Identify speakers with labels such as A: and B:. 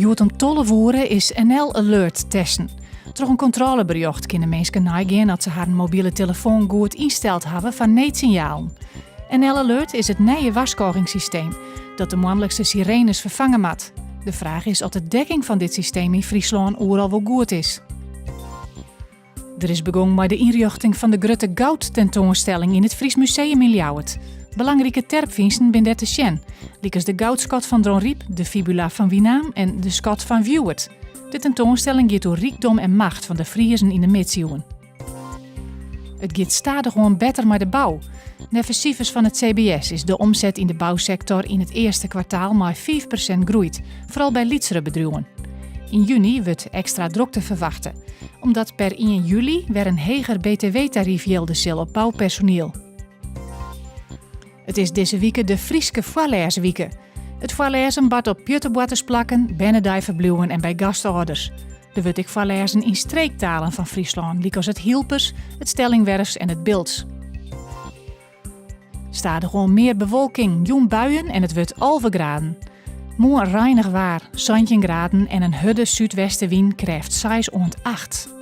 A: Hjoed om 12 oere is NL Alert testen. Troch in kontrôleberjocht kinne minsken neigean oft se harren mobile telefoan goed ynsteld hawwe foar needsinjalen. NL Alert is it nije warskôgingssysteem dat de moanlikse sirenes ferfange moat. De fraach is oft de dekking fan dit systeem yn Fryslân oeral wol goed is. Der is begong mei de ynrjochting fan de grutte goudtentoanstelling yn it Fries Museum yn Ljouwert. Belangrike terpfynsten binne dêr te sjen, lykas de goudskat fan Dronryp, de fibula fan Winaam en de skat fan Wiuwert. De tentoanstelling giet oer rykdom en macht fan de Friezen yn de midsiuwen. It giet stadichoan better mei de bou. Neffens sifers fan it CBS is de omset yn de bousektor yn it earste kwartaal mei 5% groeid, foaral by lytsere bedriuwen. Yn juny wurdt ekstra drokte ferwachte, omdat per ien july wer in heger btw-taryf jilde sil op boupersoniel. It is dizze wike de Fryske foarlêswike. It foarlêzen bart op pjutteboartersplakken, bernedeiferbliuwen en by gastâlders. Der wurdt ek foarlêzen yn streektalen fan Fryslân, lykas it Hylpers, it Stellingwerfs en it Bilts. Stadichoan mear bewolking, jûn buien en it wurdt 11 graden. Moarn reinich waar, 17 graden en in hurde súdwestewyn krêft seis oant acht.